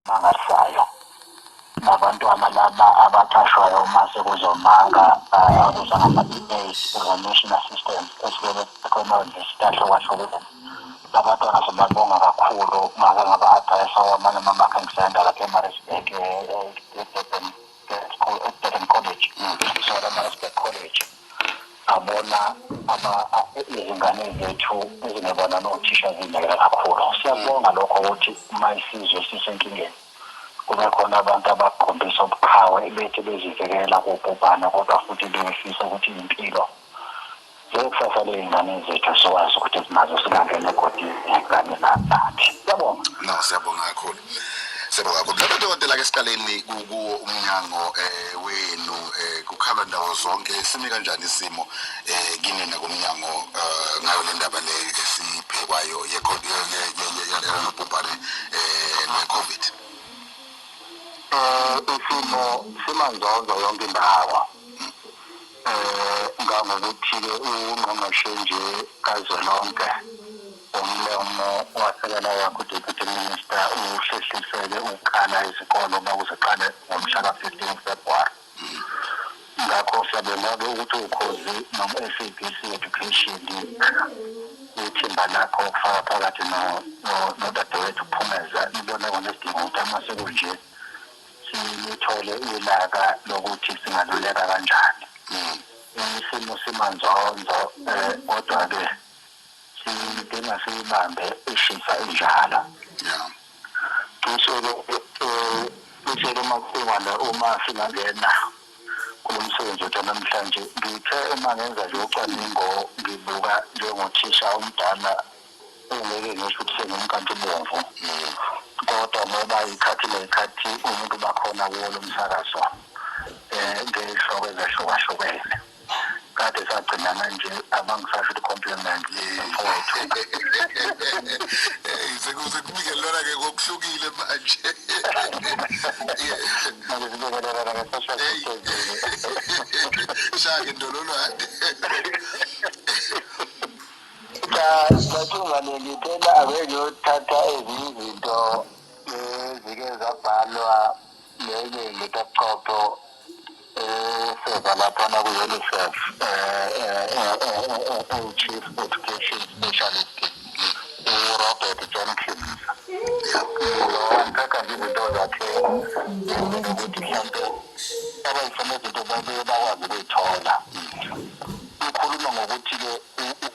Mangalisayo. Nabantwana laba abaqashwayo uma sekuzomaka abizwa ngama-EA, Examination Assistants, esuke bekhona-university ahlukahlukene. Labantwana sibabonga kakhulu, ngake ngaba-addressa kwamanye ama-marking center lapha eMaritzburg, e-Durban School, e-Durban College, sorry, eMaritzburg College. Ngabona izingane zethu ezingebona nothisha zinakekela kakhulu. Siyabonga lokho ukuthi uma isizwe sisenkingeni kube khona abantu abakhombisa ubuqhawe bethi bezivikela kubhubhane, kodwa futhi befisa ukuthi impilo zekusasa ley'ngane zethu sikwazi ukuthi nazo singangena egodini kanye nathi. Siyabonga. No, siyabonga kakhulu. Siyabonga kakhulu. Lapha dokotela, ke siqaleni kuwo umnyango wenu, kukhalwa ndawo zonke. Simi kanjani isimo kinina kumnyango ngayo le ndaba le esiphekwayo yalobhubhane lwe-COVID? Isimo simanzonzo yonke indawo. Ngangokuthi-ke ungqongqoshe nje kazwelonke umlomo wasekela wakho deputy minister uhlehliseke ukuqala izikolo bakuziqale ngomhla ka-15 February. Ngakho siyabonga-ke ukuthi ukhozi noma SABC Education, ithimba lakho, okufaka phakathi nodadewethu Phumeza, nibone kunesidingo ukuthi uma sekunje sithole ilaka lokuthi singaluleka kanjani. Isimo simanzonzo, kodwa-ke sidinga siyibambe ishisa injalo. Cishe-ke Macingwane, uma singangena kulo msebenzi wethu namhlanje, ngithe uma ngenza nje ucwaningo, ngibuka njengothisha omdala, ungeke ngisho ukuthi sengumkantshubomvu, kodwa ngoba ikhathi ney'khathi umuntu bakhona kuwo lo msakazo ngey'hloko ezehlukahlukene, kade sagcina manje abangisasho ukuthi compliment, mfowethu. Hey, sekuze kubingelelana ke ngokuhlukile manje. Manje sibingelelana nge-social distancing. Shake ndololwane. Cha, Macingwane, ngithela ake ngiyothatha ezinye izinto ezike zabhalwa lenye ngitabuchopho eseva laphana ku-UNICEF, ewu-Chief Education Specialist uRobert Jenkins. Lo ngithatha nje izinto zakhe ukuthi mhlampe abayifuna izinto babuye bakwazi ukuyithola. Ukhuluma ngokuthi-ke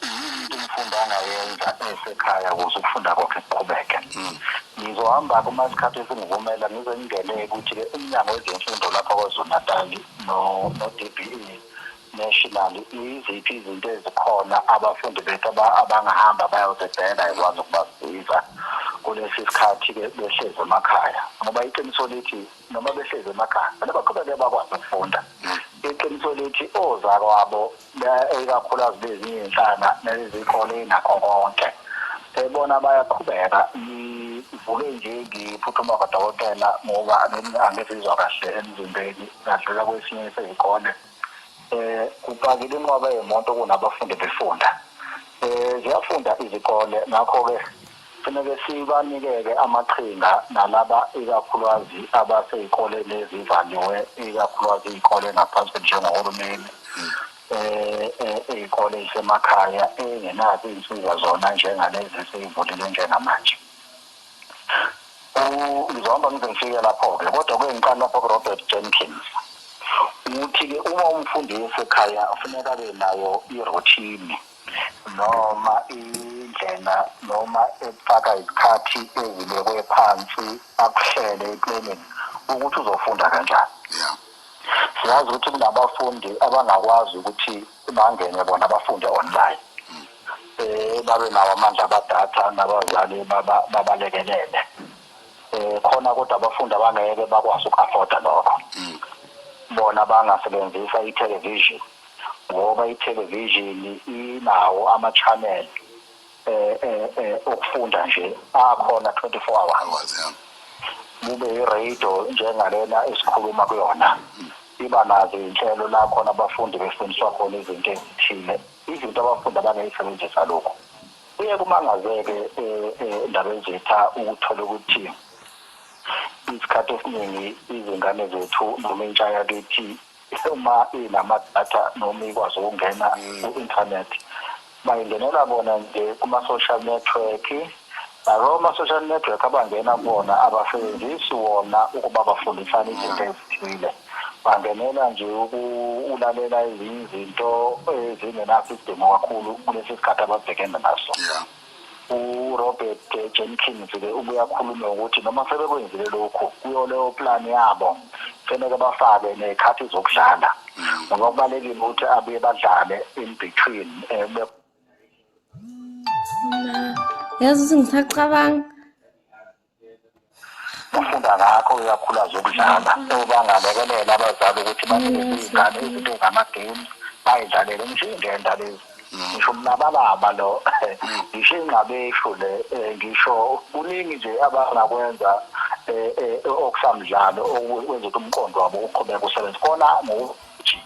yini into umfundi angayenza esekhaya ukuze ukufunda kwakhe kuqhubeke. Ngizohamba-ke uma isikhathi singivumela, ngize ngingene ukuthi-ke umnyango wezemfundo lapha KwaZulu Natali no-DBE national, iziphi izinto ezikhona abafundi bethu abangahamba bayozibheka ekwazi ukubasiza kulesi sikhathi-ke behlezi emakhaya, ngoba iqiniso lithi noma behlezi emakhaya kumele baqhubeke bakwazi ukufunda. Iqiniso lithi ozakwabo, ikakhulukazi bezinye iy'nhlanga nezikole ey'nakho konke, bona bayaqhubeka. Ngivuke nje ngiphuthuma kwadokotela ngoba angizizwa kahle emzimbeni, ngadlula kwesinye sey'kole, kupakile inqwaba yey'moto kunabafundi befunda. Ziyafunda izikole, ngakho-ke funeke sibanikeke amaqhinga nalaba ikakhulukazi abasey'koleni ezivaliwe, ikakhulukazi iy'kole ngaphansi njengohulumeni, iy'kole ey'semakhaya ey'ngenazo iy'nsiza zona njengalezi esey'vulile njengamanje. Ngizohamba ngize ngifike lapho-ke, kodwa kuye ngiqale lapho ku-Robert Jenkins ukuthi-ke uma umfundi esekhaya kufuneka abe nayo i-routine noma indlela noma efaka izikhathi ezibekwe phansi, akuhlele i-planning ukuthi uzofunda kanjani. Siyazi ukuthi kunabafundi abangakwazi ukuthi bangene bona bafunde online, babe nawo amandla abadatha nabazali babalekelele khona, kodwa abafundi abangeke bakwazi uku-afforda lokho bona bangasebenzisa i-television, ngoba i-television inawo ama-channel okufunda nje akhona 24 hours. Kube i-radio njengalena esikhuluma kuyona, iba nazo iy'nhlelo la khona abafundi befundiswa khona izinto ezithile, izinto abafundi abangayisebenzisa. Lokhu kuye kumangazeke, ndaba ezitha, ukuthola ukuthi Isikhathi esiningi izingane zethu noma intsha yakithi uma inamadatha noma ikwazi ukungena ku-internet, bayingenela bona nje kuma-social network. Nalawo ma-social network abangena kubona abasebenzisi wona ukuba bafundisane izinto ezithile, bangenela nje ukulalela ezinye izinto ezingenaso isidingo kakhulu kulesi sikhathi ababhekene naso. URobert Jenkins-ke ubuye akhulume ukuthi noma sebekwenzile lokhu kuyo leyo plan yabo, kufanele bafake ney'khathi zokudlala, ngoba kubalulekile ukuthi abuye badlale in between Yazi ukuthi ngisacabanga. Ufunda ngakho ikakhulukazi ukudlala, obangalekelela abazali ukuthi banikeze iy'ngane izinto ezama-games bayidlalele, ngisho iy'ngenda lezi, ngisho umlabalaba lo, ngisho ingqabeshu le, ngisho kuningi nje abangakwenza okusamdlalo okwenza ukuthi umqondo wabo uqhubeke usebenze khona ngokuthi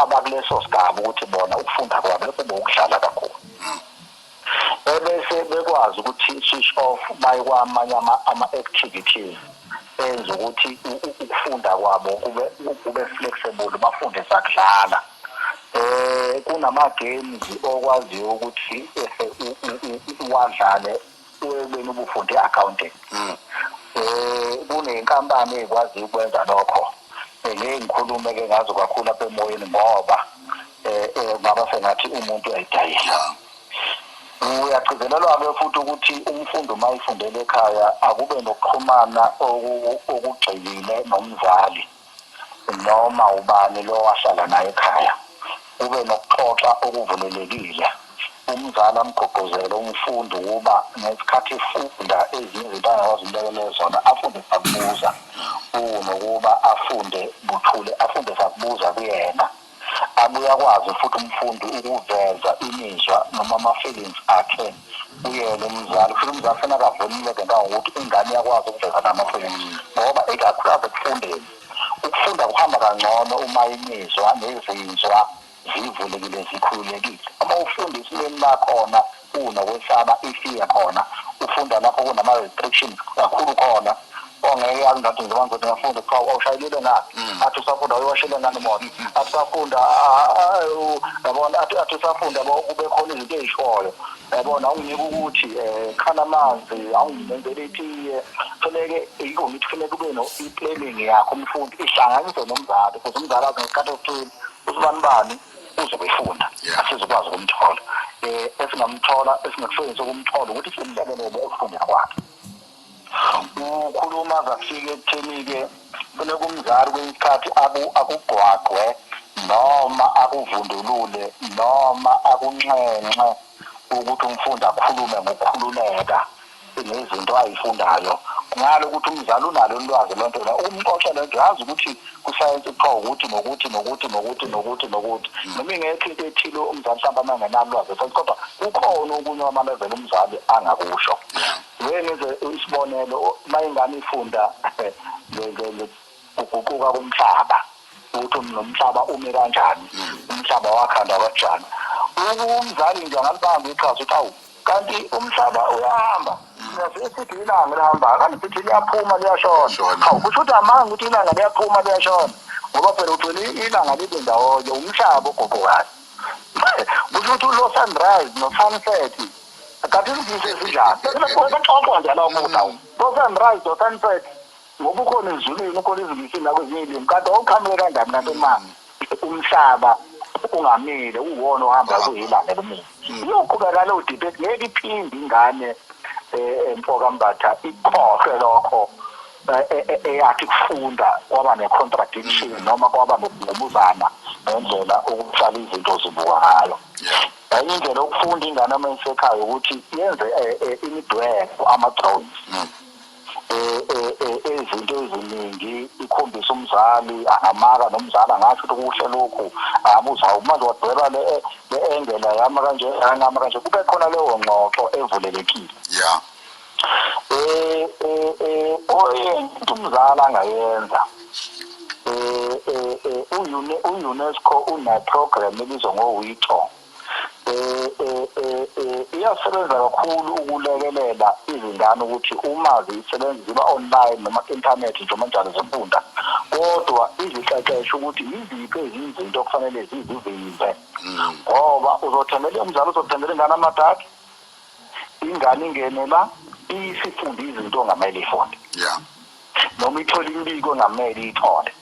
abakuleso sigaba ukuthi bona ukufunda kwabo kube ukudlala kakhulu, ebese bekwazi ukuthi switch off baye kwamanye ama-activities enza ukuthi ukufunda kwabo kube flexible, bafunde sakudlala. Kunama games okwaziyo ukuthi uwadlale ekubeni ubufunde accounting. Kunenkampani ekwazi ukwenza lokho, ngeke ngikhulume ke ngazo kakhulu apha emoyeni ngoba kungaba sengathi umuntu uyayidayisa. Uyagcizelelwa-ke futhi ukuthi umfundi uma efundela ekhaya akube nokuxhumana okugxilile nomzali noma ubani lo wahlala naye ekhaya, kube nokuxoxa okuvulelekile, umzali amgqugquzele umfundi ukuba ngesikhathi efunda ezinye izinto angakwazi ukulekelela zona afunde sakubuza, kunokuba afunde buthule, afunde sakubuza kuyena. Abuye akwazi futhi umfundi ukuveza imizwa noma ama-feelings akhe kuyena umzali, futhi umzali kufanele akavumileke ngangokuthi ingane iyakwazi ukuveza nama-feelings, ngoba ikakhulukazi ekufundeni, ukufunda kuhamba kangcono uma imizwa nezinzwa zivulekile, zikhululekile. Uma ufunda esimeni lakhona kunokwesaba, i-fear khona, ufunda lapho kunama-restrictions kakhulu khona, ongeke yazi ngathi njengoba ngizothi ngafunda kuthiwa awushayelile ngani, athi usafunda uyiwashile ngani imoto, athi usafunda, yabona, athi usafunda kube khona izinto ey'shoyo, yabona, awunginike ukuthi khana amanzi, awungenzele itiye. Kufuneke yiko ngithi kufuneka ube i-planning yakho umfundi ihlanganise nomzali, ukuze umzali azi ngesikhathi esithile usibani bani uzobe efunda, asizokwazi ukumthola. Esingamthola, esingakusebenzisa ukumthola ukuthi simlekelele ekufundeni kwakhe. Ukhuluma zakufika ekutheni-ke kufuneka umzali kwesinye isikhathi akugqwagqwe noma akuvundulule noma akunxenxe ukuthi umfundi akhulume ngokukhululeka ngezinto ayifundayo, ngalo ukuthi umzali unalo ulwazi lento la, ukumxoxela lento, yazi ukuthi kusayensi kuthiwa ukuthi nokuthi nokuthi nokuthi nokuthi nokuthi, noma ingekho into ethile umzali mhlawumbe amangenalo ulwazi esayensi, kodwa kukhona okunye kwamaleveli umzali angakusho. Ngeke ngenze isibonelo, uma ingane ifunda kuguquka komhlaba, ukuthi nomhlaba ume kanjani, umhlaba wakhandwa kanjani, umzali nje angalibamba iqhaza ukuthi awu, kanti umhlaba uyahamba, sithi ilanga lihamba, kanti sithi liyaphuma liyashona. Hawu, kusho ukuthi amanga ukuthi ilanga liyaphuma liyashona, ngoba phela uthole ilanga libe ndawonye, umhlaba oguqukayo, kusho ukuthi lo sunrise no sunset kanti izinto ezinjani baxoxwa nje lawo muntu, awu, lo sunrise no sunset ngoba ukhona ezulwini, ukhona ezingisini nakwezinye iy'limi, kanti wawuqhamuke kanjani kanti uma umhlaba ungamile, uwona ohamba kuyilanga elimile? Iyoqhubeka leyo debate, ngeke iphinde ingane mfoka Mbatha ikhohlwe lokho eyathi kufunda kwaba ne-contradiction noma kwaba nokungqubuzana ngendlela ukuhlala izinto zibuka ngayo. Enye indlela yokufunda ingane uma isekhaya ukuthi yenze imidwebo, ama-drawings ezinto eziningi, ikhombisa umzali, angamaka nomzali angasho ukuthi kuhle lokhu, abuza, hawu, manje wadweba le engela yama kanje, yangama kanje, kube khona leyo ngxoxo evulelekile. Into umzali angayenza, u-UNESCO une program ebizwa ngo-WITO. Iyasebenza kakhulu ukulekelela izingane ukuthi uma zisebenza ziba online noma ku-internet njengoba njalo zifunda, kodwa iziqeqeshe ukuthi yiziphi ezinye izinto okufanele zizivimbe, ngoba uzothembela umzali, uzothembela ingane amadatha, ingane ingene la isifunde izinto ongamele ifunde, noma ithole imibiko engamele iyithole,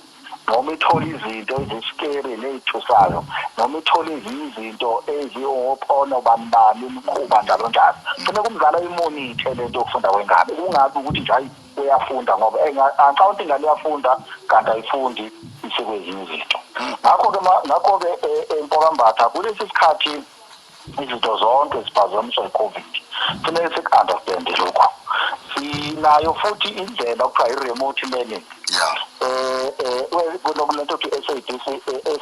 noma ithole izinto ezi-scary ney'thusayo, noma ithole ezinye izinto eziwophono bani bani, imikhuba, njalo njalo. Funeka umzali ayi-monitor lento yokufunda kwengane, kungabi ukuthi nje hayi, uyafunda, ngoba angicabanga ukuthi ingane iyafunda kanti ayifundi, isekwezinye izinto. Ngakho-ke mfokaMbatha, kulesi sikhathi izinto zonke ziphazamiswa i-COVID, funeke siku-understande lokhu. Sinayo futhi indlela okuthiwa i-remote learning, kunokulento ethi SABC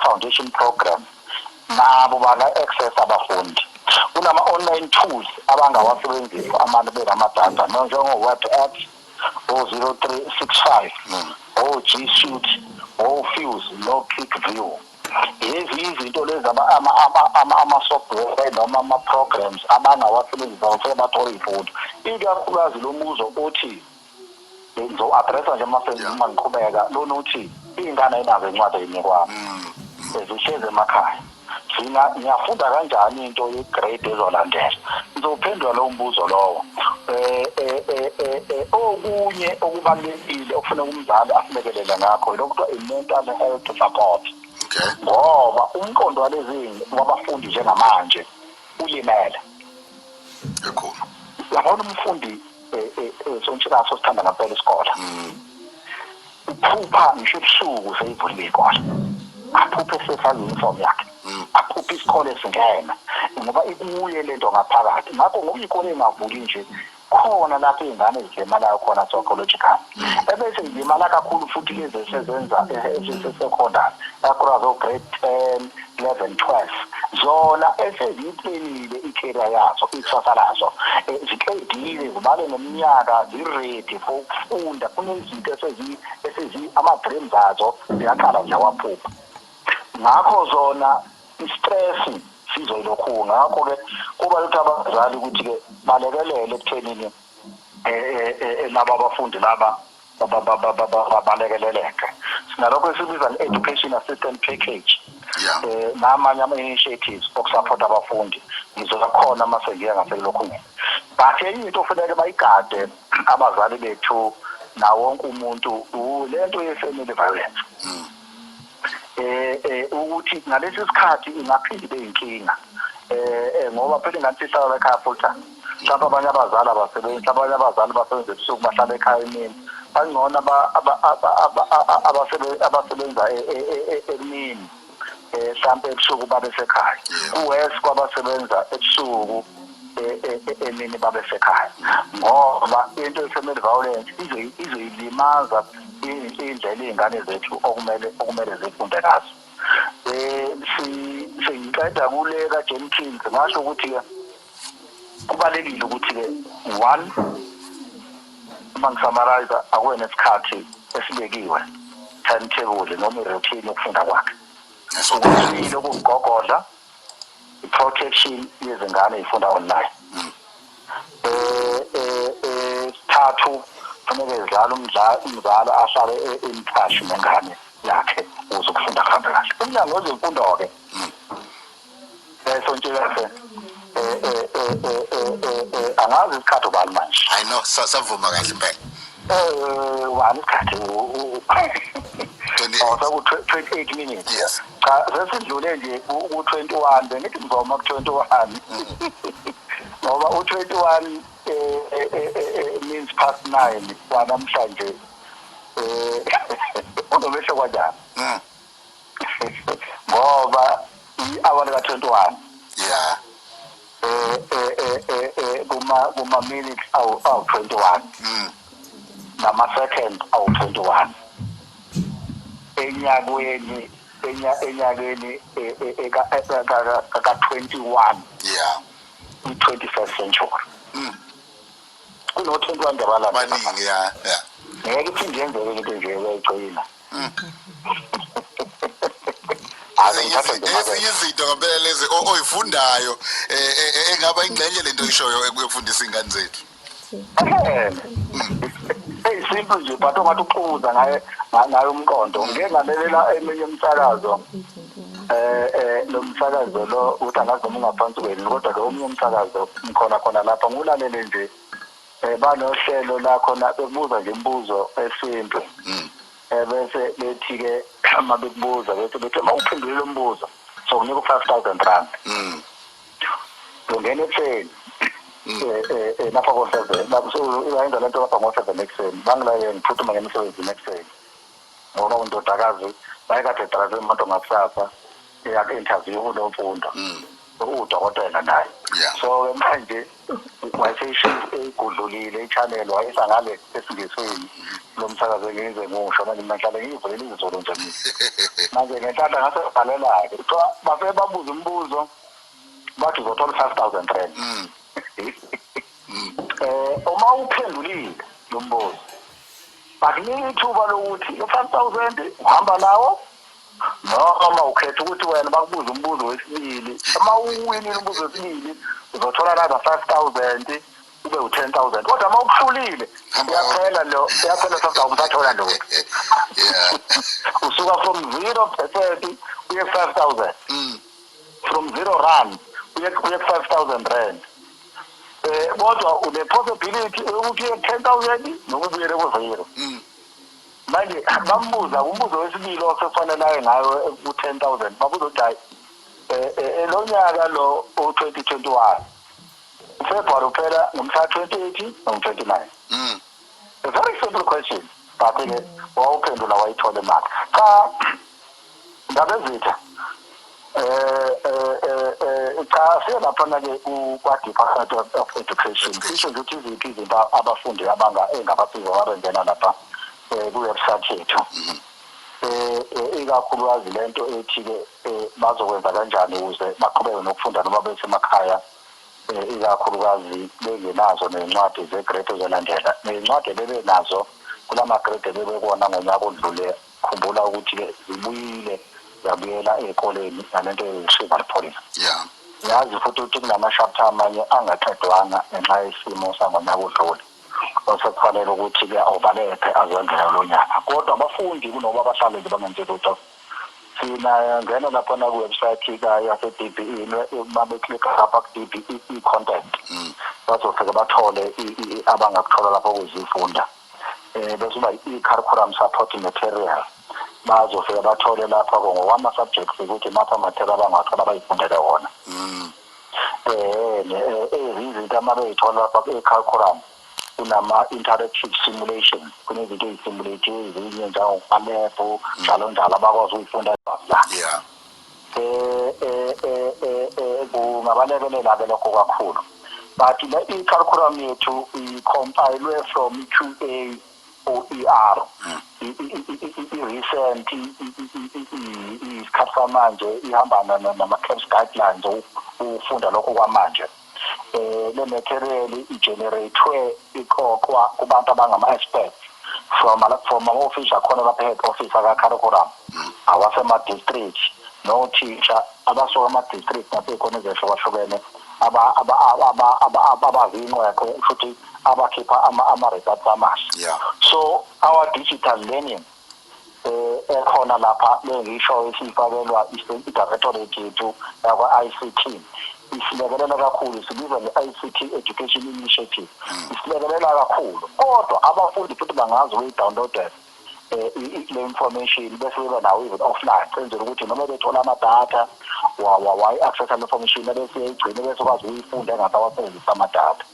Foundation Program, nabo banga-access abafundi. Kunama-online tools abangawasebenzisa abantu benamadatha, njengo-WebEx, o-0365, o-G Suite, o-Fuse, no-QuickView. Lezi izinto lezi ama-software noma ama-programs abangawasebenzisa ufike bathole iy'fundo, ikakhulukazi lo mbuzo uthi ngizo-addressa nje uma ngiqhubeka lona uthi iy'ngane ayinazo incwadi ey'nikwami, zihlezi emakhaya, ngiyafunda kanjani into ye-grade ezolandela? Ngizophendula lowo mbuzo lowo. Okunye okubalulekile okufuneka umzali asilekelele ngakho yilokhu kuthiwa i-mental health support, ngoba umqondo walezi wabafundi njengamanje ulimele Kakhulu. Yabona, umfundi sontshikaso sithanda ngempela isikole, uphupha ngisho ebusuku seyivulile iy'kole, aphuphe esefake i-uniform yakhe, aphuphe isikole singena, ngoba ikuye lento ngaphakathi. Ngakho ngoba iy'kole ey'ngavuli nje, khona lapho iy'ngane zilimalayo khona psychological, ebese zilimala kakhulu futhi lezi esezenza esese-secondary, kakhulukazi o-grade 10, 11, 12, zona eseziyiplanile i-career yazo, ikusasa lazo, ziqedile, zibale neminyaka, zi-ready for ukufunda. Kunezinto esezi ama-dreams azo ziyaqala ziyawaphupha, ngakho zona i-stress sizoyilokhu. Ngakho-ke kuba ukuthi abazali ukuthi-ke balekelele ekuthenini laba abafundi laba balekeleleke. Sinalokho esibiza nge-education assistant package, namanye ama-initiatives oku-support abafundi. Ngizoba khona uma sengiya ngaselokhungeni, but enye into ofuneke bayigade abazali bethu nawo wonke umuntu, lento ye-family violence, ukuthi ngalesi sikhathi ingaphinde ibe inkinga, ngoba phela ingane ihlala ekhaya full time. Mhlawumbe abanye abazali abasebenzi, abanye abazali basebenza ebusuku, bahlala ekhaya emini. Bangcono abasebenza emini, mhlawumbe ebusuku babe sekhaya, kuwes kwabasebenza ebusuku, emini babe sekhaya, ngoba into ye-family violence izoyilimaza indlela iy'ngane zethu okumele zifunde ngazo. Sengiqeda kule ka-Jenkins, ngasho ukuthi-ke kubalulekile ukuthi-ke, one, uma ngi-summarize, akube nesikhathi esibekiwe, timetable noma i-routine yokufunda kwakhe. Okwesibili okuwumgogodla, i-protection yezingane ey'funda online. Sithathu, funeke zidlala umzali ahlale in touch nengane yakhe ukuze ukufunda kuhambe kahle. Umnyango wezemfundo-ke, sontshikahle, angazi isikhathi ubani manje. I know, savuma kahle impela. Ubani isikhathi? Oh, seku 28 minutes. Yes. Cha, sesidlule nje ku-21. Bengithi ngizoma ku-21 ngoba u-21 means past 9 wanamhlanje uzobesho kanjani, ngoba i-hour lika-21 kuma minutes awu 21 nama second awu 21 enyakweni enyakeni ka 21 i-21st century. Kuno 21 nje Baningi, yeah. Ngeke iphinde yenzeke into nje, uyayigcina. Hayi. Ezinye izinto ngempela lezi oyifundayo engaba ingxenye lento oyishoyo ekufundisa ingane zethu. Eyisimple nje, but ongathi uxuza ngaye ngayo umqondo. Ngike ngalelela eminye umsakazo, lo msakazo lo uthi angazi noma ungaphansi kwenu, kodwa lo omunye umsakazo ngikhona khona lapha ngiwulalele nje, banohlelo la khona bekubuza nje imibuzo esimple, bese bethi ke uma bekubuza bese bethi uma uphendulile lo mbuzo sokunika u-R5000. Ungena ekuseni lapha ko-7, lapho uyayenza lento lapha ngo-7 ekuseni, bangilaye ngiphuthuma ngemsebenzini ekuseni ngoba undodakazi wayekade edrayive imoto ngakusasa eya ku-interview kunomfundo, uwudokotela naye. So-ke manje wayeseyigudlulile i-channel, wayisa ngale esiNgisini lo msakazo engize ngisho manje. Mina ngihlale ngiyivulela isiZulu nje mina. Manje ngenhlanhla ngase bhalela-ke, kuthiwa bafike babuza umbuzo, bathi uzothola R5000 uma uphendulile lo mbuzo. Bakunika ithuba lokuthi lo 5000 uhamba nawo noma ukhetha ukuthi wena bakubuza umbuzo wesibili. Uma uwinile umbuzo wesibili uzothola another 5000, ube u-10,000, kodwa uma ukuhlulile iyaphela lo, iyaphela 5000, usathola lutho. Usuka from 0% uye 5000, from R0 uye R5000, kodwa une possibility yokuthi uye 10,000 noma ubuyele ku 0. Manje bambuza umbuzo wesibili osekufanele aye ngayo ku-10,000, babuza ukuthi hayi, lo nyaka lo u-2021 February uphela ngomhla 28 noma 29? A very simple question, but ke wawuphendula wayithola imali. Cha, ndaba ezitha, cha, siye laphana ke kwa Department of Education, sisho nje ukuthi iziphi izinto abafundi abanga engabasiza mabengena lapha ku website yethu, ikakhulukazi lento ethi ke bazokwenza kanjani ukuze baqhubeke nokufunda noma besemakhaya, ikakhulukazi bengenazo nezincwadi ze-grade ezolandela nezincwadi ebebenazo kulama grade ebebekona ngonyaka odlule. Khumbula ukuthi-ke zibuyile zabuyela ey'koleni nalento ye-retrieval policy. Yazi futhi ukuthi kunama-chapter amanye angaqedwanga ngenxa yesimo sangonyaka odlule osekufanele ukuthi-ke overlap azongena lo nyaka, kodwa abafundi kunoba bahlale nje bangenzi lutho, thina ngena laphana ku-website yase-DBE, uma beklikha lapha ku-DBE e-content bazofike bathole abangakuthola lapho kuzifunda, bese uba i-curriculum support material, bazofike bathole lapha ngokwama-subjects ukuthi imaphi ama-material abangathola bayifundele wona. Ezinye izinto uma beyithola lapha ku-curriculum, kunama-interactive simulation, kunezinto eyi-simulate ezinye njengokumalab, njalo njalo, abakwazi ukuyifunda la. Kungabalekelela ke lokho kakhulu, but le i-curriculum yethu i-compilwe from QA OER, i-recent, isikhathi samanje, ihamba nama-CAPS guidelines ufunda lokho kwamanje. Le material i-generate iqoqwa kubantu abangama-experts from ama-office akhona lapha, head office aka-curriculum, awasema-district, nothisha abasuka ama-district nasey'khona ezehlukahlukene abazinqweqwe futhi abakhipha ama-results amahle. So our digital learning ekhona lapha lengisho isifakelwa i-directorate yethu yakwa-ICT isilekelela kakhulu, sibiza nge-ICT Education Initiative, isilekelela kakhulu, kodwa abafundi futhi bangazi ukuyi-download le information bese beba nawo even offline, senzela ukuthi noma bethola amadatha wayi-accessa le information bese uyayigcina bese ukwazi ukuyifunda engathi awasebenzisa amadatha,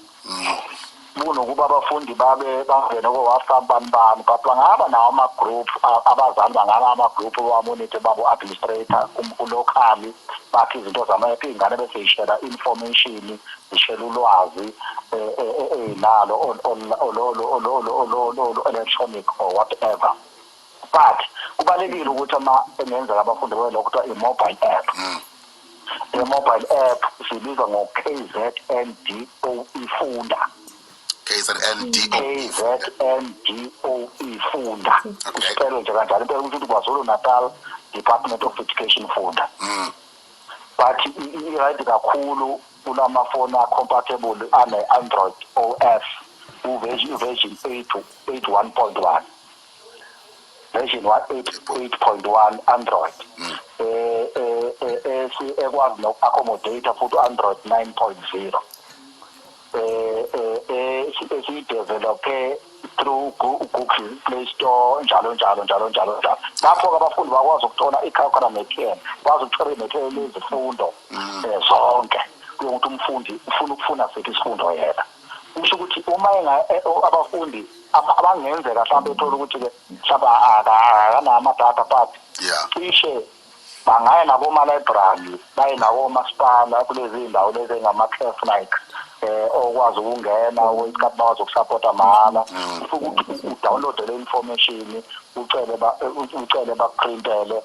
kunokuba abafundi babe bangene ko-WhatsApp bani bani. But bangaba nawo ama-group, abazali bangaba ama-group wa-monitor babo administrator ku-locally, bakhe izinto zama-app, iy'ngane bese yishela information, zishela ulwazi ey'nalo electronic or whatever. But kubalulekile ukuthi ama engenzeka abafundi babe lokho kuthiwa i-mobile app. I-mobile app sibiza ngo-KZNDOE Funda. KZNDOE. KZNDOE. Ifunda. Isicelo nje kanjalo impela ukuthi KwaZulu Natal Department of Education Funda. But i-right kakhulu kulamafoni a-compatible ane-Android OS u-version 8 8.1.1, version 8.1 Android, ekwazi noku-accommodate futhi Android 9.0, esiyidevelope through Google Play Store, njalo njalo njalo njalo njalo. Lapho-ke abafundi bakwazi ukuthola i-curriculum material, bakwazi ukuthola i-material yezifundo zonke, kuyokuthi umfundi ufuna ukufuna siphi isifundo yena. Kusho ukuthi uma abafundi abangenzeka mhlawumbe ethola ukuthi-ke mhlawumbe akanawo amadatha, but cishe bangaya nakoma-library, baye nakomasipala kulezi ndawo lezi engama-caf like okwazi ukungena isikhathi, bakwazi ukusapota mahhala. Ufike udownload le information, ucele bakuprintele,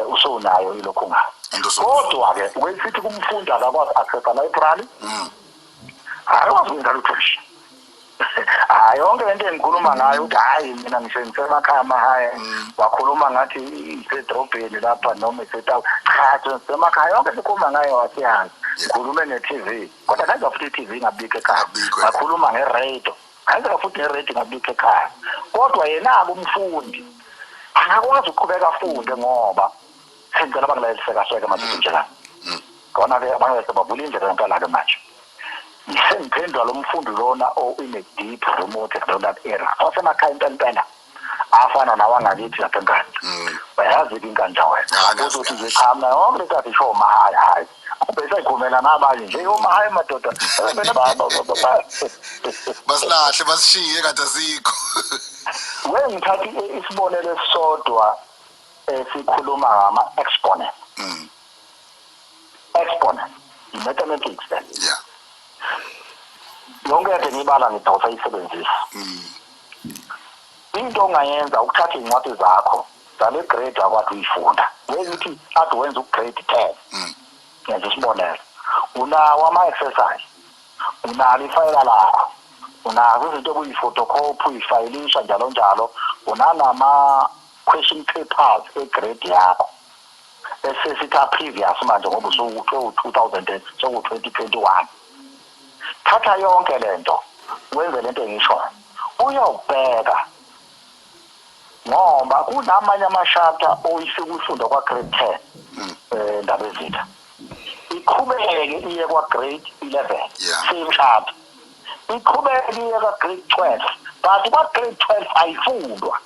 usunayo ilokhu ngayo. Into Kodwa-ke kwesithi kumfundi akakwazi access library, akakwazi ukwenza lutho nje. Hayi, yonke lento engikhuluma ngayo ukuthi hhayi, mina ngisho ngisemakhaya amahaya, wakhuluma ngathi isedrobheni lapha noma isetawu. Cha, ngisemakhaya, yonke sikhuluma ngayo wasiyazi. Ngikhulume nge-TV, kodwa kwenza futhi i-TV ingabikho ekhaya. Ingabikho. Ngakhuluma nge-radio, kenzeka futhi ne-radio ingabikho ekhaya. Kodwa yena-ke umfundi angakwazi ukuqhubeka afunde, ngoba sengicela bangilalelise kahle-ke manje nje la khona-ke, abangeke bavule indlela ngempela-ke. Manje sengiphendula lo mfundi lona o-in a deep remote rural area, wasemakhaya impela impela, afana nawangakithi lapha eNkandla. Uyayazi-ke iNkandla wena. Ah, ngazi. Uzothi nje cha, mina yonke lekathi isho mahhayi hayi, bese ayikhulumela nabanye nje, yo mahhayi madoda, mina Basilahle, basishiye kade asikho. We ngithatha isibonelo esisodwa esikhuluma ngama-exponent. Exponent i-mathematics then. Yonke kade ngiyibala ngidonsa isebenzisa. Into ongayenza ukuthatha iy'ncwadi zakho zale grade akwathi uyifunda, ngithi ade wenza ugrade 10, ngenza isibonelo, unawo ama-exercise, unalo ifayela lakho, unazo izinto okuyi-photocopy, uyifayilisha njalo njalo, unanama-question papers egrade yakho esesithi previous manje, ngoba usu-2000, soku-2021. Thatha yonke lento, wenze lento engishoyo, uyobheka, ngoba kunamanye ama-chapter oyifika uyifunda kwa-grade 10, ndaba ezitha iqhubeke iye kwa-grade 11. Same chapter iqhubeke iye kwa-grade 12, but kwa-grade 12 ayifundwa,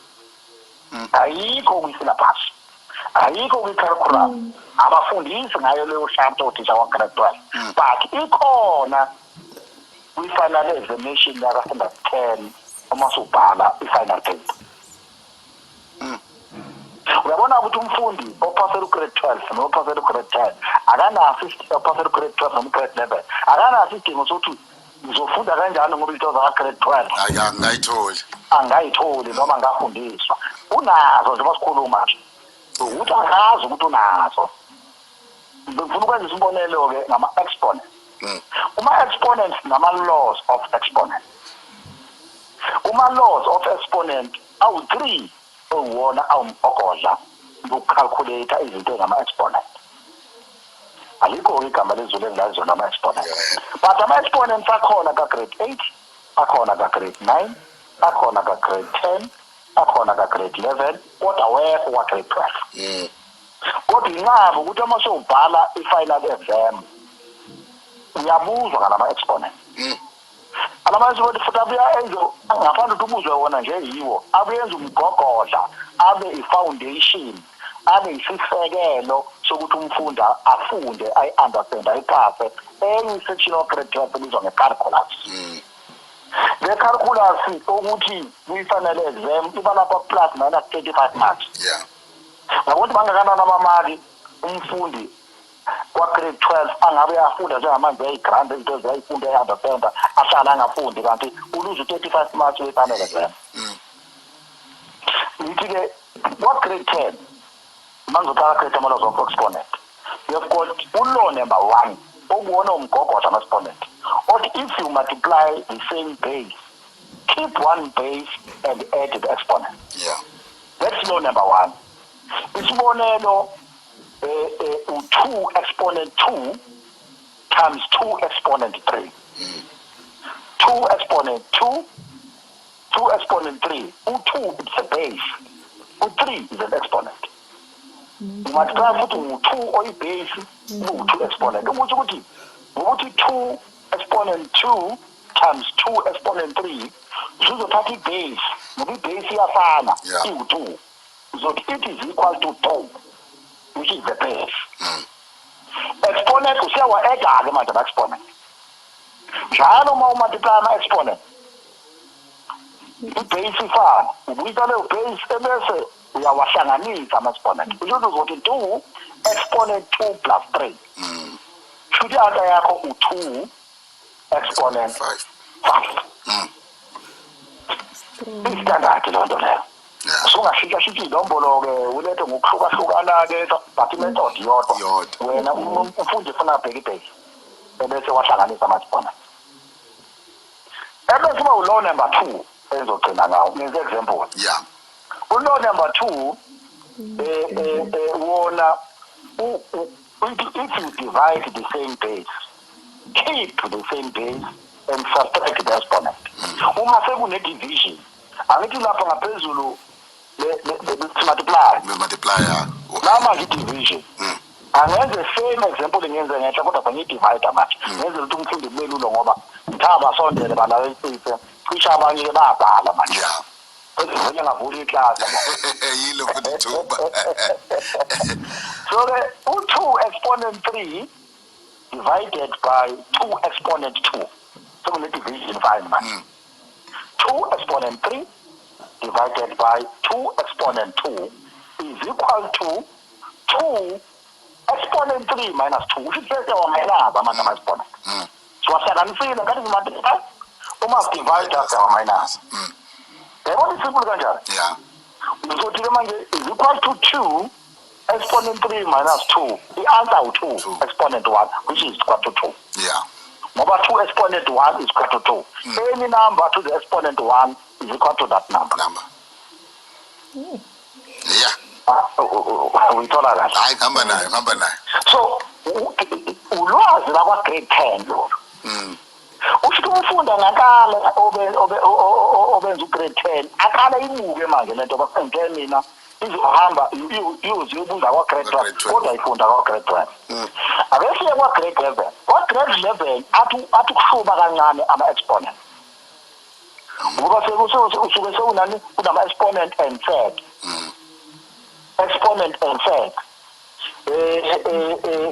ayikho kwi-syllabus, ayikho kwi-curriculum, abafundisi ngayo leyo chapter othisha kwa-grade 12, but ikhona kwi-final examination yaka-standard 10 uma usubhala i-final paper. Uyabona ukuthi umfundi ophasela ugrade 12 nophasela ugrade 10 akanaso, ophasela ugrade 12 noma ugrade 11 akanaso isidingo sokuthi ngizofunda kanjani, ngoba into zaka-grade 12 Hayi, angayitholi. Angayitholi noma angafundiswa. Unazo njengoba sikhuluma nje, ukuthi akazi ukuthi unazo. Ngifuna ukwenza isibonelo-ke ngama-exponent. Kuma-exponents nama-laws of exponent, kuma-laws of exponent awu-three owuwona awumgogodla ukucalculate izinto ezingama-exponent. Alikho-ke igama lezulu engilaziyo ama-exponent, but ama-exponents akhona ka-grade 8, akhona ka-grade 9, akhona ka-grade 10, akhona ka-grade 11, kodwa wekho kwa-grade 12. Kodwa inqaba ukuthi uma sewubhala i-final exam uyabuzwa ngalama-exponent. Alama-exponent futhi abuye enze, ngaphandle ukuthi ubuzwe wona nje, yiwo abuye enze umgogodla, abe i-foundation, abe isisekelo sokuthi umfundi afunde, ayi-understand, ayiphase enye i-section of grade 12 ebizwa nge-calculus. Le calculus ukuthi kwi-final exam iba lapha plus minus 35 marks. Ngakuthi bangakanani amamaki umfundi kwa-grade 12 angabe uyafunda njengamanje, uyayigranda izinto eziyayifunda, uyayi-understanda, ahlala angafundi, kanti uluze u-35 marks we-final exam. Ngithi-ke kwa-grade 10, mangizoqala grade ama-laws of exponent, you've got u-law number one okuwona umgogodla ama-exponent othi if you multiply the same base Keep one base and add the exponent. That's law number one. Isibonelo, u-2 exponent 2 times 2 exponent 3. 2 exponent 2, 2 exponent 3. U-2, it's a base. U-3 is an exponent. Multiply futhi ngu-2 oyi-base, u-2 exponent. Ukuthi ngokuthi 2 exponent 2 times 2 exponent 3, uzothatha i-base, ngoba i-base iyafana, iwu-2. Uzothi it is equal to 2, which is the base. Exponent usiyawa-add-ke manje ama-exponent. Njalo uma u-multiply ama-exponent, i-base ifana, ubuyisa leyo base ebese uyawahlanganisa ama-exponent. Kusho ukuthi uzothi 2 exponent 2 plus 3. Shuthi i-answer yakho u-2 exponent 5. 5. I-standard leyo nto leyo. Usungashintsha shintsha iy'nombolo-ke, ulethe ngokuhlukahlukana-ke, but i-method iyodwa. Iyodwa. Wena umfundi ufuna abheke i-base ebese wahlanganisa ama-exponent. Ebese uba u-law number 2 engizogcina ngawo, ngenze example. U-law number 2, wona if you divide the same base, keep the same base and subtract the exponent. Uma sekune division, angithi lapha ngaphezulu le multiply. Multiplier. La manje division. Angenze same example ngiyenze ngenhla, kodwa ngiyi-divide manje. Ngenze ukuthi umfundi kube lula, ngoba ngithaba sondele balalelisise. Cishe abanye ke bayabhala manje. Bese ngavula iklasi. Yilo futhi ithuba. So ke u2 exponent 3 divided by 2 exponent 2. Sekune division fine manje. 2 exponent 3 divided by 2 exponent 2 is equal to 2 exponent 3 minus 2. Usho ukuthi siyawa-minus amanye ama-exponent. Siwahlanganisile ngathi si-multiply, uma divide siyawa-minus. Yabona, simple kanjani? Yeah. Uzothi ke manje is equal to 2 exponent 3 minus 2. I-answer u-2 Two. exponent 1, which is equal to 2. Ngoba 2 exponent 1 is equal to 2. Any number to the exponent 1 is equal to that number. Number. Yeah. Ah, uyithola kahle? Hayi, ngihamba nayo, ngihamba nayo. So ulwazi lakwa grade 10 lolu. Usho ukuthi umfundi angaqala obenza u-grade 10, aqale ibuke manje lento bakufundele mina, izohamba iyoze iyobuza kwa-grade Kwa-grade 12, 12. kodwa ifunda kwa-grade 12. Ake siye kwa-grade 11. Kwa-grade 11 athi kushuba kancane ama-exponent, ngoba usuke sekunani, kunama-exponent and surd, exponent and surd.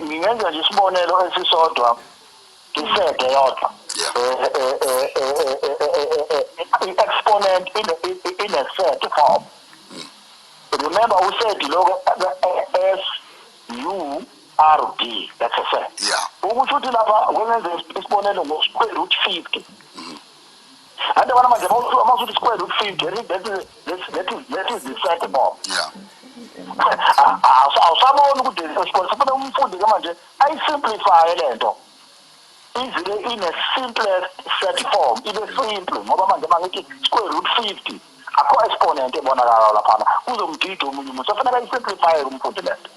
Ngingenza nje isibonelo esisodwa, i-surd eyodwa. I-exponent in a surd form. Remember, u-surd lokho S U R D, that's a surd. Ukusho ukuthi lapha kwengenze isibonelo ngo-square root 50. Anti bana manje mawusuthi square root 50, that is the surd form. Awusaboni ukuthi isibonelo sifuna umfundi ke manje ayi-simplify lento izile in a simplest surd form, ibe simple, ngoba manje mangithi square root 50, akho exponent ebonakala laphana, kuzomdida omunye umuntu. Sofanele ayi-simplify umfundi lento.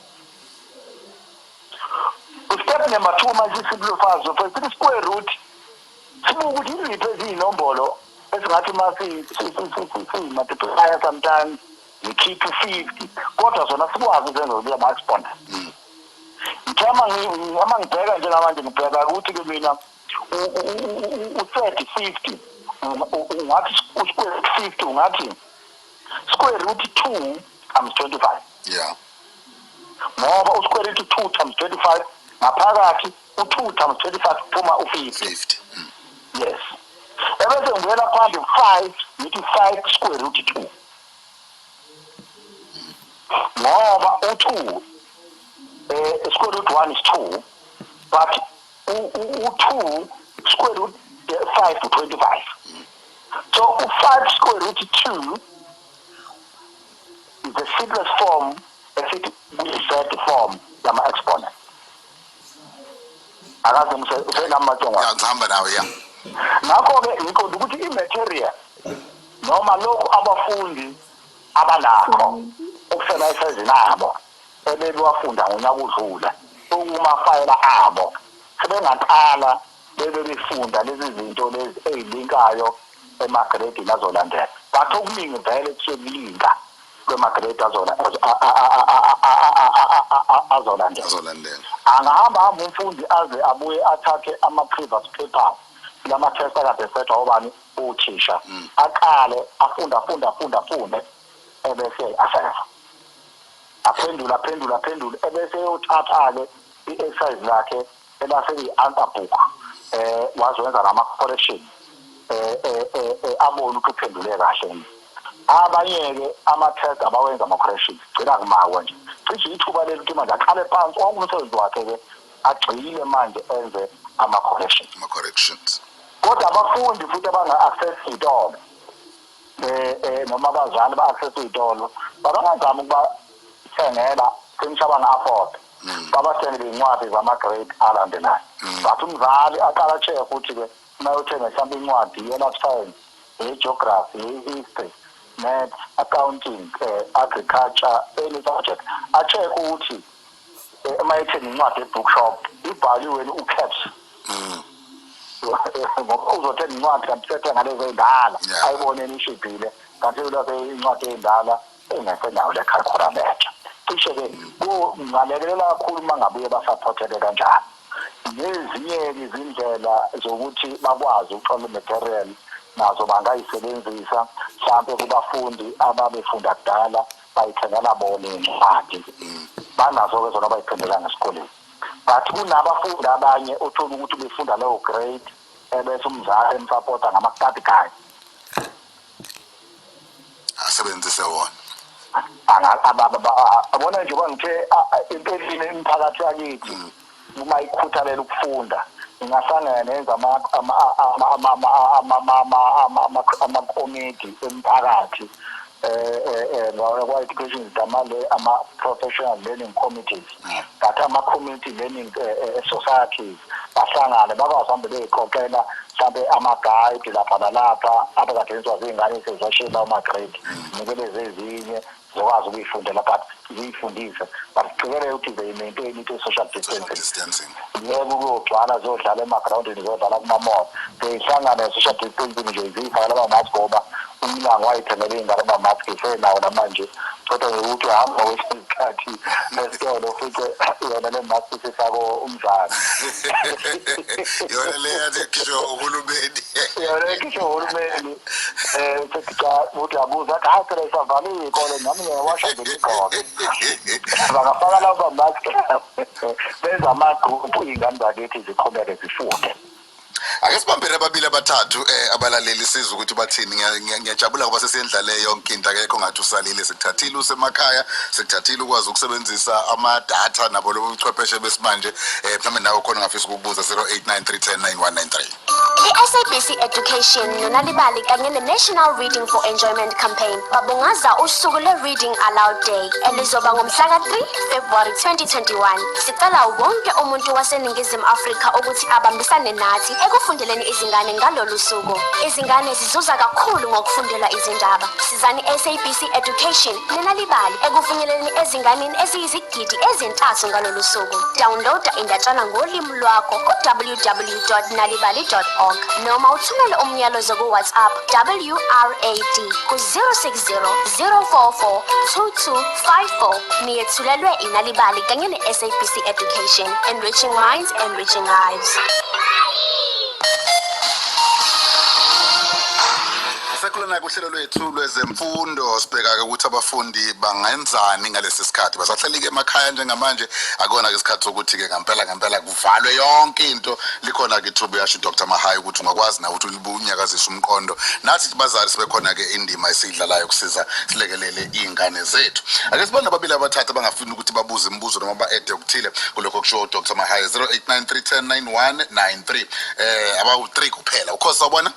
Step number 2, manje simplify, so first square root, sibuka ukuthi iziphi eziyinombolo esingathi uma siyi-multiply sometimes ngikhiphe u-50, kodwa zona sikwazi ukuzenza zibe ama-exponent. Ngithe ama ngibheka njengamanje, ngibheka ukuthi-ke mina u-surd 50, ungathi u-square root 50, ungathi square root 2 times 25. Ngoba u-square root 2 times 25, ngaphakathi u-2 times 25 kuphuma u-50. 50. Yes, ebese ngibuyela phandle 5, ngithi 5 square root 2, ngoba u-2 square root 1 is 2, but u-2 square root 5 to 25, so u-5 square root 2 is the simplest form esithi kuyi-surd form yama-exponent. Akaze usenamacongwane. Yeah, ngihamba nawe, yeah. Ngakho-ke ngiqonda ukuthi i-material Noma lokhu abafundi abanakho okusela abo ebebewafunda ngonyaka odlule okumafayela abo, sebengaqala bebe befunda lezi zinto lezi ey'linkayo emagredini azolandela. But okuningi vele kusuke kulinka kwemagrade azolandela. Azolandela. Angahamba hamba umfundi aze abuye athathe ama-previous papers, lama-test akade esethwa obani, uthisha, aqale afunde, afunde, afunde, afunde, ebese aseva, aphendule, aphendule, aphendule, ebese eyothatha-ke i-exercise lakhe elase-yi-answer book, wazowenza nama-correction, abone ukuthi uphendule kahle. Abanye-ke ama-test abawenza ama-corrections, gcina kumakwa nje. Cishe ithuba leli ukuthi manje aqale phansi wonke umsebenzi wakhe-ke, agxile manje, enze ama-corrections. Ama-corrections. Kodwa abafundi futhi abanga-access iy'tolo, noma abazali ba-access iy'tolo, babangazami ukubathengela cishe abanga-afford, babathengele iy'ncwadi zama-grade alandelayo. But umzali aqala check ukuthi-ke uma uyothenga mhlawumbe incwadi ye-life science, ye-geography, ye-history, maths, accounting, agriculture, any subject, a-check ukuthi uma ethenga incwadi e-bookshop ibhaliwe u-CAPS, ngoba uzothenga incwadi kanti sethenga lezo ey'ndala, ayibone ishibhile, kanti ulapho incwadi ey'ndala engasenayo le curriculum entsha. Cishe-ke kungalekelela kakhulu uma ngabuye basaphotheke kanjalo. Nezinye-ke izindlela zokuthi bakwazi ukuthola i-material nazo bangayisebenzisa, mhlampe kubafundi ababefunda kudala, bayithengela bona iy'ncwadi, banazo-ke zona bayiphendela ngesikoleni. But kunabafundi abanye othola ukuthi befunda leyo grade, ebese umzali emsapota ngama-study guide. Asebenzise wona. Abona njengoba ngithe empeleni imiphakathi yakithi uma ikhuthalela ukufunda ingahlangana nenza amakomidi emphakathi, kwa-education ama-professional learning committees, but ama-community learning societies, bahlangane bakwazi hambe bey'qoqela mhlampe ama-guide lapha nalapha abakade enziwa ziy'ngane sezashiye lawo ma-grade, nikeleze ezinye zokwazi ukuyifundela, but ziyifundise, but siqikelele ukuthi they maintain into social social distancing. Distancing. Ngeke ukuyogcwala ziyodlala emagrawundini, ziyodlala kuma-mall. Ziyihlangane social distancing nje, ziyifakela ama-mask, ngoba umnyango wayithengela iy'ngane ama-mask, isenawo namanje. Kodwa nje ukuthi uhamba kwesinye isikhathi esitolo ufice yona le mask isifako umzali. Yona le yathi khishwa uhulumeni. Yona ekhishwe uhulumeni, sethi cha, uthi uyabuza, athi hayi phela isavaliwe iy'kole, nami ngiyawasha nje ngigqoke. Bangafaka lawo ma-mask, benza amagruphu, iy'ngane zakithi ziqhubeke zifunde. Ake sibambele ababili abathathu abalaleli, sizwe ukuthi bathini. Ngiyajabula ngoba sesiyendlale yonke into, akekho ngathi usalile. Sikuthathile usemakhaya, sikuthathile ukwazi ukusebenzisa amadatha nabo lobu buchwepheshe besimanje. Mhlawumbe nawe khona ungafisa ukubuza, 0893109193. I-SABC Education noNalibali kanye ne-National Reading for Enjoyment Campaign babungaza usuku lwe-Reading Aloud Day elizoba ngomhla ka-3 February 2021. Sicela wonke umuntu waseNingizimu Afrika ukuthi abambisane nathi ekufundeleni izingane ngalolu suku. Izingane zizuza kakhulu ngokufundelwa izindaba. Sizani SABC Education neNalibali ekufinyeleleni ezinganeni eziyizigidi ezintathu ngalolu suku. Downloada indatshana ngolimi lwakho ku-www.nalibali.org noma uthumele umyalezo ku-WhatsApp WRAD ku-060 044 2254. Niyethulelwe iNalibali kanye ne-SABC Education. Enriching minds, enriching lives. Sekulona kuhlelo lwethu lwezemfundo, sibheka-ke ukuthi abafundi bangenzani ngalesi sikhathi basahleli-ke emakhaya njengamanje. Akona-ke isikhathi sokuthi-ke ngampela ngempela kuvalwe yonke into. Likhona-ke ithuba, uyasho uDr Mahayi ukuthi ungakwazi nawe ukuthi unyakazise umqondo. Nathi bazali sibe khona-ke indima esiyidlalayo ukusiza silekelele iy'ngane zethu. Ake sibone ababili abathathu abangafuni ukuthi babuze imibuzo noma ba-ede okuthile kulokho okushiwo uDr Mahayi, 0893109193. Abawu-3 kuphela. Ukhosi, sawubona.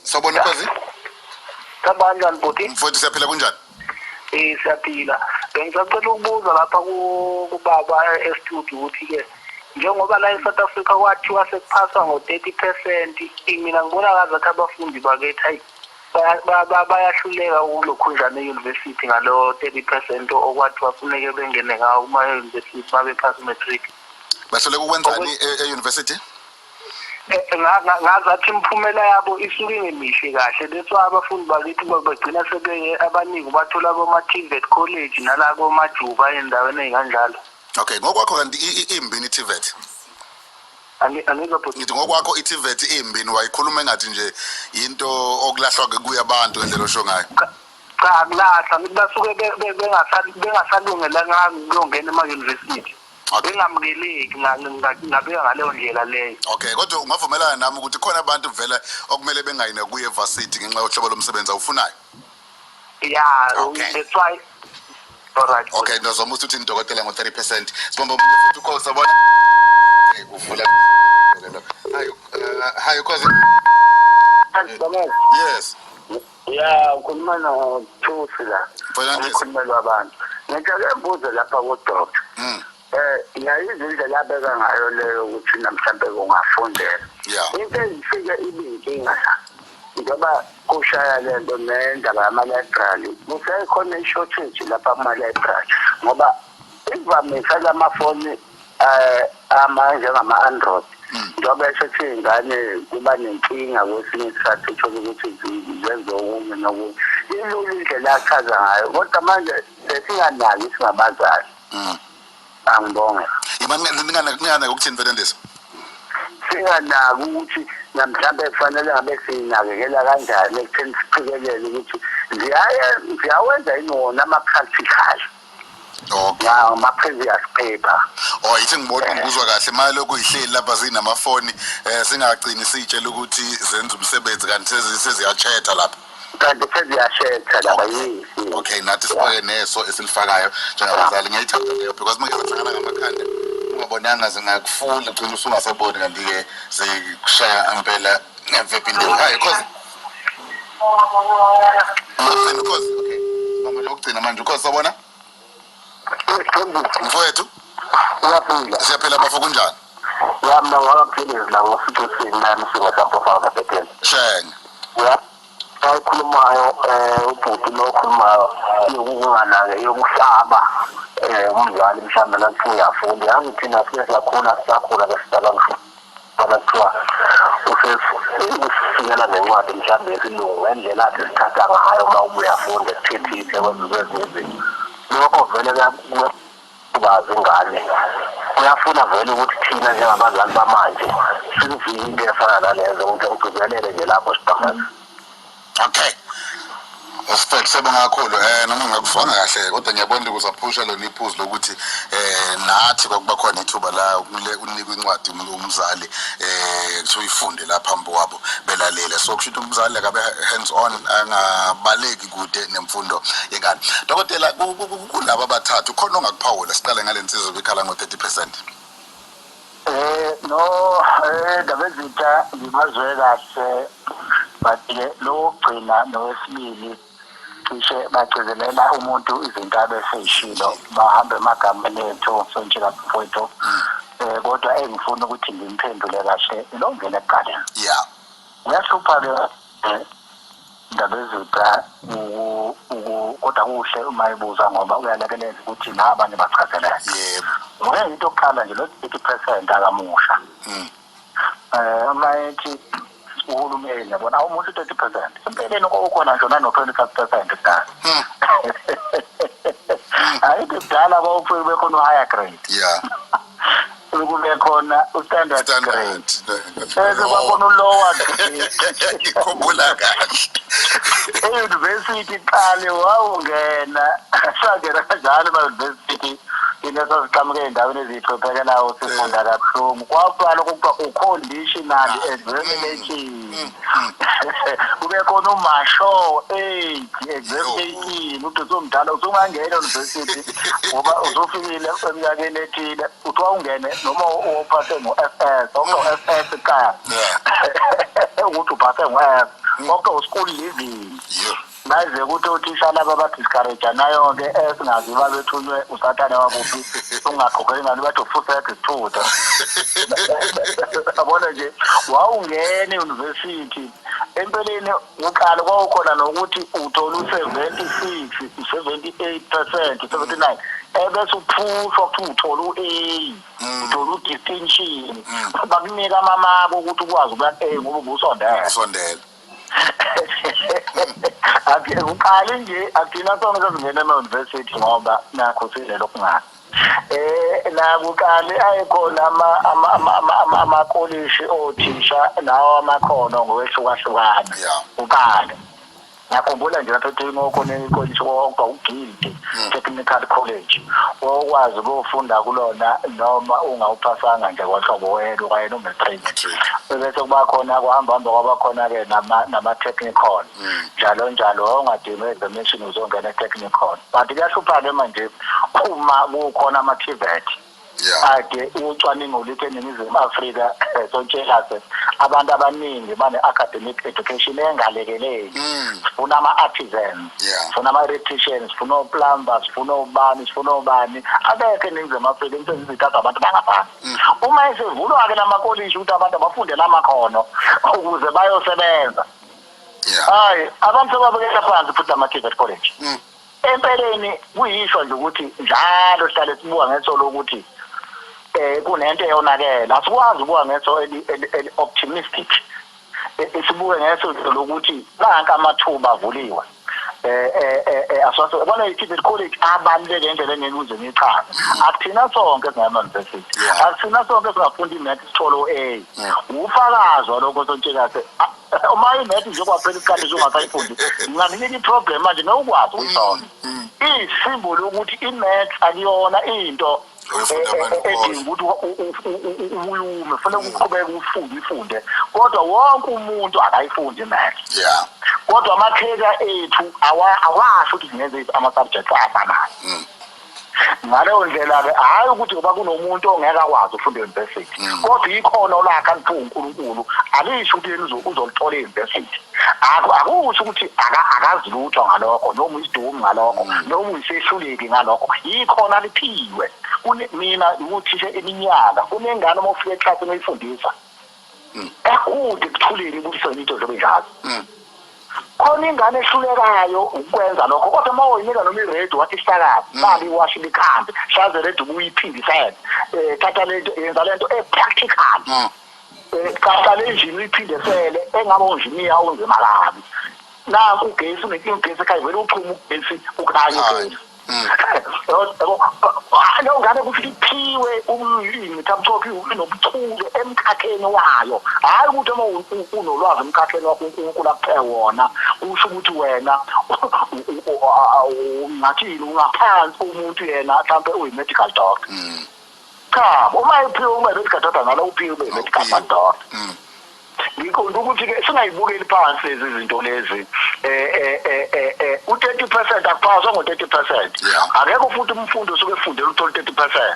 Sawubona, Ukhozi. Kanjani, bhuti? Mfowethu, siyaphila, kunjani? Siyaphila. Bengisacela ukubuza lapha kubaba e-studio ukuthi-ke Njengoba la e-South Africa kwathiwa sekuphaswa ngo-30%, mina ngibona ngazathi abafundi bakithi hayi bayahluleka ukulokhunjana e-university ngalo 30% okwathiwa funeke bengene ngawo kuma-university babephasa u-matric. Bahluleka ukwenzani e-university? Ngazathi imiphumela yabo isuke ingemihle kahle. That's why abafundi bakithi bagcina sebeye abaningi bathola koma-TVET college nala komajuba ey'ndaweni ey'kanjalo. Okay, ngokwakho kanti imbini i-TVET? Angizwa bhuti. Ngithi ngokwakho i-TVET imbini, wayikhuluma engathi nje into okulahlwa kuye abantu ngendlela osho ngayo. Cha, akulahla, ngithi basuke bengasalungelanga ukuyongena ema-university. Bengamukeleki, ngabeka ngaleyo ndlela leyo. Okay, kodwa ungavumelana nami ukuthi khona abantu vele okumele bengayi nakuye evarsity ngenxa yohlobo lomsebenzi awufunayo? Yeah. Okay. That's why. Alright. Okay, ndozoma ukuthi uthini dokotela ngo-30%. Sibambe omunye futhi ukhozi, sabona. Okay, uvula. Hi, hi ukhozi. Yes. Ya, ukhuluma noThusi la. Fernandez. Umkhulumeli wabantu. Ngicela ngibuze lapha ku-doctor. Ngiyayizwa indlela abeka ngayo leyo ukuthi namhlawumbe kungafundela. Into engifike ibe inkinga la, njengoba kushaya lento nendaba yama-library, kusekhona i-shortage lapha kuma-library, ngoba imvamisa lamafoni ama njengama-Android, njengoba esethi iy'ngane kuba nenkinga kwesinye isikhathi, uthole ukuthi zenze okunye nokunye. Ilula indlela achaza ngayo, kodwa manje sesinganaki singabazali. Angibonge. Yima, ninganaki ukuthini, Fernandez? Singanaki ukuthi namhlawumbe kufanele ngabe siyinakekela kanjani ekutheni siqikelele ukuthi ziyaye ziyawenza yini wona ama-practical ngama-previous paper. Oh, yithi ngibona ngikuzwa kahle, manje lokhu ihleli lapha sinamafoni, singagcini siyitshela ukuthi zenza umsebenzi kanti seziyachatha lapha. Kanti seziyashetha lapha, yisi. Okay, nathi sifake neso esilifakayo njengabazali. Ngiyayithanda leyo because manje sahlangana ngamakhanda ungabonanga, zingakufula ugcina usungasaboni, kanti-ke zikushaya impela ngemvepindeni. Hayi cause ugcina ukhozi. Okay, sibambe lokugcina manje, ukhozi, sabona mfowethu. Uyaphila? Siyaphila bafo, kunjani? Ya, mina ngwakaphilezi la ngoSitusini nami singasampofa kabhetheni. Shenge. Ya, ayikhulumayo ubhuti lo okhulumayo yokunganake, yokusaba umzali mhlawumbe nakuthi uyafunda. Yazi thina sike sakhula, sisakhula ke sidala ngisho kuthiwa usifikela nencwadi mhlawumbe yesilungu ngendlela athi sithatha ngayo uma ubuyafunda ekuthethise kwezinye izinto. Lokho vele kubazi ingane, kuyafuna vele ukuthi thina njengabazali bamanje sikuvike into efana nalezo, ukuthi ngigcizelele nje lapho siqhamaza. Okay. Respect, siyabonga kakhulu. Noma ngingakuzwanga kahle, kodwa ngiyabona ukuthi usaphusha lona iphuzu lokuthi nathi kwakuba khona ithuba la kule unikwa incwadi umzali, kuthiwa uyifunde la phambi kwabo belalele. So kusho ukuthi umzali akabe hands on, angabaleki kude nemfundo yengane. Dokotela, kulaba abathathu khona ongakuphawula? Siqale ngale nsizwa bekhala ngo-30%. No, Ndabezitha, ngibazwe kahle, but ke lo wokugcina nowesibili cishe bagcizelela umuntu izinto abeseyishilo, bahambe emagameni ethu sonke mfowethu. Kodwa engifuna ukuthi ngimphendule kahle lo ngene ekuqaleni. Kuyahlupha ke, Ndabezitha, kodwa kuhle uma ebuza ngoba uyalekelela ukuthi nabanye bachazeleke. Ngoba into yokuqala nje, lo 30% akamusha. Uma ethi uhulumeni, yabona, awumusha u-30%, empeleni ukhona nje nano 25% kudala. Ayithi kudala kwawufike bekhona u-higher grade. Kube khona u-standard grade. Standard. Bese kwakhona u-lower grade. Ngikhumbula kahle. E-university qale wawungena, sangena kanjalo ema-university thina sasiqhamuke ey'ndaweni eziyihluphekelayo, sifunda kabuhlungu. Kwaqala okokuba u-conditional examination, kube khona umasho eight examination, uthi usumdala usungangena e-university ngoba usufikile eminyakeni ethile, kuthiwa ungene noma uphase ngo-FS, okuno-FS kuqala, ukuthi uphase ngo-F, konke u-school leaving. Baze ukuthi othisha laba badiscourage nayo-ke esingazi babethunywe usathane wakuphi, ungaqoqeli ingane, bathi ufuseke isithutha. Yabona nje, wawungena e-university empeleni kuqala kwawukhona nokuthi uthola u-76, u-78%, u-79, ebese uphushwa kuthiwa uthola u-A, uthola u-distinction, bakunika amamaki ukuthi ukwazi ukuya ku-A ngoba ubusondela. Usondela. Ake uqale nje, akuthina sonke sesingena ema-university ngoba nakho sidlela okungaka. Nakuqale ayekhona amakolishi othisha nawo amakhono ngokwehlukahlukana. Uqale ngiyakhumbula nje lapho eThekwini okhona ikolishi okuthiwa uGuild Technical College, owokwazi ukuyofunda kulona noma ungawuphasanga nje kwahlobo wena okanye no-matric. Matric. Bese kuba khona, kuhamba hamba kwaba khona-ke nama-technical, njalo njalo, wawungadingi examination uzongena e-technical. But kuyahlupha-ke manje uma kukhona ama-TVET. Ade ucwaningo lithi eNingizimu Afrika, sotshelase, abantu abaningi bane-academic education engalekeleli. Sifuna ama-artisans, sifuna ama-electricians, sifuna o-plumber, sifuna obani, sifuna obani, abekho eNingizimu Afrika. Imisebenzi ithatha abantu bangaphansi. Uma esevulwa-ke lamakolishi ukuthi abantu abafunde lamakhono ukuze bayosebenza, hayi, abantu sebabukela phansi futhi ama-TVET college. Empeleni kuyishwa nje ukuthi njalo sihlale sibuka ngeso lokuthi kunento eyonakele. Asikwazi ukubuka ngeso eli optimistic, sibuke ngeso lokuthi nanka amathuba avuliwe. Aswase bona i-TVET college abaluleke ngendlela engeke uze ngichaze. Akuthina sonke singama-university, akuthina sonke singafunda i-math sithole u-A. Ufakazi walokho, sontshekase, uma i-math nje kwaphela isikhathi nje ungasayifundi, ngingakunika i-problem manje newukwazi ukuyisona. Iyisimboli ukuthi i-math akuyona into Oyifunda abantu edinga ukuthi uyume, kufanele uqhubeke ufunde, uyifunde, kodwa wonke umuntu akayifundi i-math. Kodwa amakheka ethu awasho ukuthi singenze ama-subjects afanayo. Ngaleyo ndlela-ke, hhayi ukuthi ngoba kunomuntu ongeke akwazi ukufunda e-university, kodwa ikhono lakhe aliphiwe uNkulunkulu alisho ukuthi yena uzolithola e-university. Akusho ukuthi akazi lutho ngalokho, noma uyisidumi ngalokho, noma uyisehluleki ngalokho. Yikhona aliphiwe. Mina nguthisha iminyaka, kunengane uma ufika eklasini uyifundisa ekude ekuthuleni ibuyisele into njengoba injalo. Khona ingane ehlulekayo ukwenza lokho, kodwa uma uyinika noma iredio wathi isakaze, bali iwashi likhambe hlaze redio ubuyiphindisele, thatha lento, yenza lento e-practical, qala le njini uyiphindisele, engabe unjiniya onzima kabi. Nanku ugesi, unenkinga ugesi ekhaya, vele uxhuma ugesi ukhanye ugesi. Yabo, leyo ngane kuthi iphiwe ingcithamchopho inobuchule emkhakheni wayo. Hhayi ukuthi uma unolwazi emkhakheni wakho uNkulunkulu akuphe wona kusho ukuthi wena ungathini, ungaphansi umuntu yena mhlampe uyi-medical doctor. Cha, uma ephiwe uma i-medical doctor, ngalo uphiwe ube i-medical doctor. Ngiqonda ukuthi-ke singayibukeli phansi lezi zinto lezi. U-30% akuphaswa ngo-30%. Akekho futhi umfundi osuke efundela ukuthola u-30%.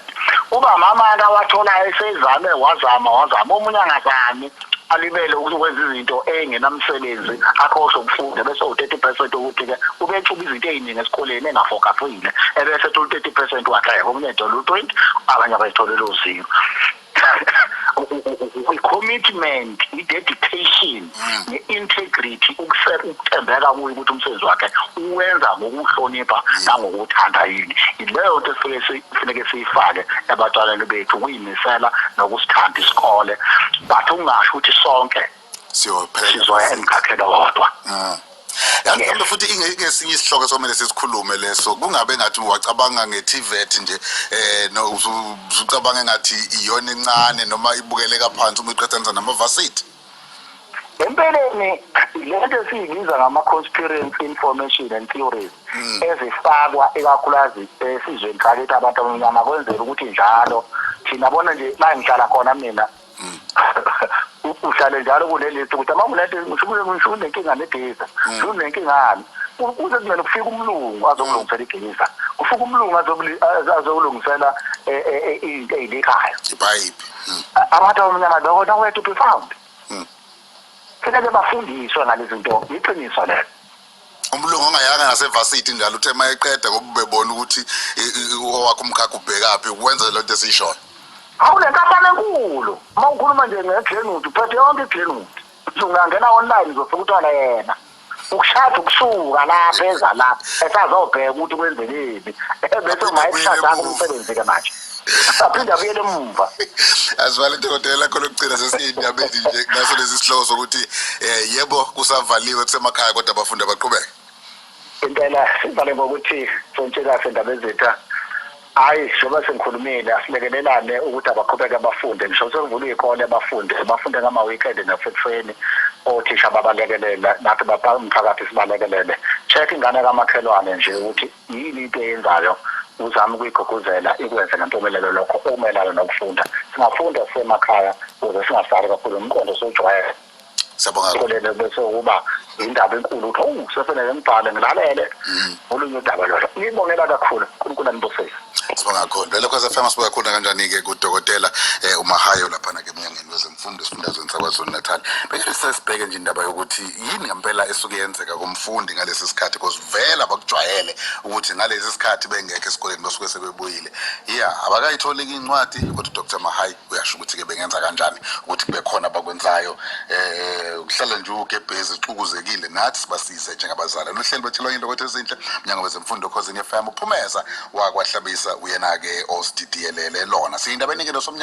Kuba amamaki awatholayo esezame, wazama, wazama, omunye angazami, alibele ukwenza izinto ey'ngenamsebenzi, akhohlwe ukufunda, bese u-30% ukuthi-ke ubecuba izinto ey'ningi esikoleni engafokasile, ebese ethola u-30% wakhe. Omunye ethola u-20, abanye abayitholela u-0. I-commitment, i-dedication ne-integrity, ukuthembeka kuye ukuthi umsebenzi wakhe uwenza ngokuhlonipha nangokuthanda yini, ileyo nto esifike kufuneke siyifake ebantwaneni bethu, ukuyimisela nokusithanda isikole. But ungasho ukuthi sonke Siyophela sizoya emkhakheni owodwa. Yazi, mhlawumbe futhi ingesinye isihloko somele sisikhulume leso. Kungabe ngathi wacabanga nge-TVET nje, no usucabanga engathi iyona encane noma ibukeleka phansi uma iqhathanisa nama-varsity. Empeleni lento esiyibiza ngama-conspiracy information and theories ezifakwa ikakhulukazi esizweni sakithi abantu abamnyama, kwenzela ukuthi njalo thina bona nje la ngihlala khona mina, uhlale njalo kule list ukuthi uma kunento, ngisho unenkinga negeza, ngisho unenkingani, kuze kumele kufike umlungu azokulungisela igeza, kufike umlungu azokulungisela into ey'likayo. Ipayipi. Abantu abamnyama beko nowhere to be found. Funeke bafundiswe ngalezi zinto, iqiniso lelo. Umlungu ongayanga nasevasithi njalo uthe uma eqeda ngoba ubebona ukuthi owakhe umkhakha ubhekaphi wenza le nto esiyishoyo. Hawu, le nkampani enkulu, uma ukhuluma nje nge-Glenwood, uphethe yonke i-Glenwood. Ungangena online, uzofika uthola yena ukushada ukusuka lapha eza la esazobheka ukuthi kwenzekeni, bese ungayishadanga umsebenzi-ke manje, aphinde abuyele emumva. Asivale, dokotela, lakho lokugcina, sesiyindabeni nje ngaso lesi sihloko sokuthi yebo, kusavaliwe, kusemakhaya, kodwa abafundi abaqhubeke. Impela, sivale ngokuthi sontshekahle ndaba ezitha. Hhayi, njengoba sengikhulumile, asilekelelane ukuthi abaqhubeke bafunde ngisho sekuvulwe iy'kole, bafunde, bafunde ngama-weekend nasekuseni. Othisha babalekelele, nathi umphakathi sibalekelele. Check ingane kamakhelwane nje ukuthi yini into eyenzayo, uzame ukuyigqugquzela ikwenze ngempumelelo lokho okumayelana nokufunda. Singafunda sisemakhaya ukuze singasali kakhulu, umqondo sowujwayele. Siyabonga. Esikoleni bese kuba indaba enkulu ukuthi owu, sefanele ngibhale, ngilalele. Olunye udaba lolo. Ngibongela kakhulu, uNkulunkulu anibusise. Sibonga kakhulu vele Khosi FM. Sibuka kakhulu kanjani-ke kudokotela uMahayo laphana-ke emnyangweni wezemfundo esifundazweni saKwaZulu Natal. Beke sesibheke nje indaba yokuthi yini ngempela esuke yenzeka kumfundi ngalesi sikhathi, because vele abakujwayele ukuthi ngalesi sikhathi bengekho esikoleni, basuke sebebuyile ya, abakayitholi iy'ncwadi. Kodwa uDr Mahayi uyasho ukuthi-ke bengenza kanjani ukuthi kube khona abakwenzayo, ukuhlala nje ugebhezi uxukuzekile. Nathi sibasize njengabazali. Luhleli betshelwa into ezinhle mnyango wezemfundo, Khosini FM, uphumeza wakwahlabisa uyena-ke osididiyelele lona. Siyindabeni-ke nosomnyango.